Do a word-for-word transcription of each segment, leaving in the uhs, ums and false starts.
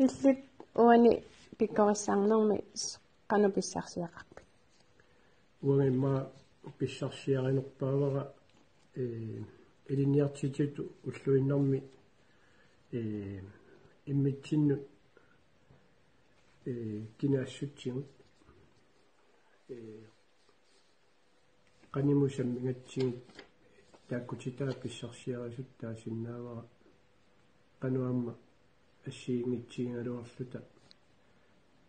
Illit uani pikkorissaarnermi qanoq pissarsiaqarpit? Uanga immaqa pissarsiarinerpaavara, ee, ilinniartitsisutut ulluinnarni, ee, immitsinnut, ee, kina assutsigut, ee, qanimut sammigatsigu taakkutitaa pissarsiarisutut taasinnaavara qanoq aamma assigiinngitsigigaluarluta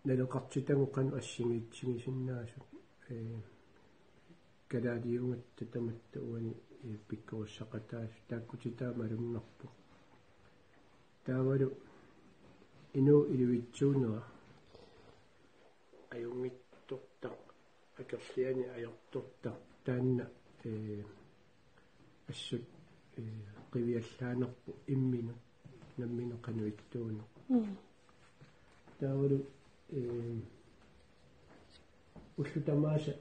naleqartitagut qanoq assigiitsigisinnaasut, ee, kalaaliugatta tamatta uani, ee, pikkorissaqataasut taakkutitaa malunnarpoq. Taavalu inuup ilivitsuunera ajunngitsortaq, akerlianik ajortortaq taanna, ee, assut, ee, qiviallaannarpoq imminut nammineq qanoq ittuuneq. Mm. Taavalu, ee, ullut tamaasa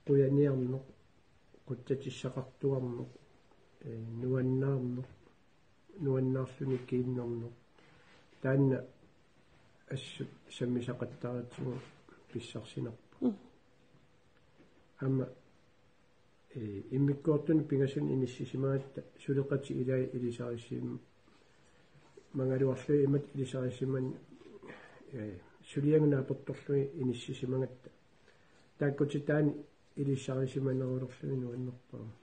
qujaniarneq, qutsatissaqartuarneq, ee, nuannaarneq, nuannaarluni kiinnerneq. Taanna assut sammisaqattaartigu pissarsinarpoq. Mm. Aamma, ee, immikkoortuni pingasunut inissisimagatta suleqatit ilaat ilisarisimagaluarlugit imatut ilisarisimagatta, ee, suliagut naapertorlugit inissisimagatta taakkutitaani ilisarisimanerulerlugit nuannerpaamik.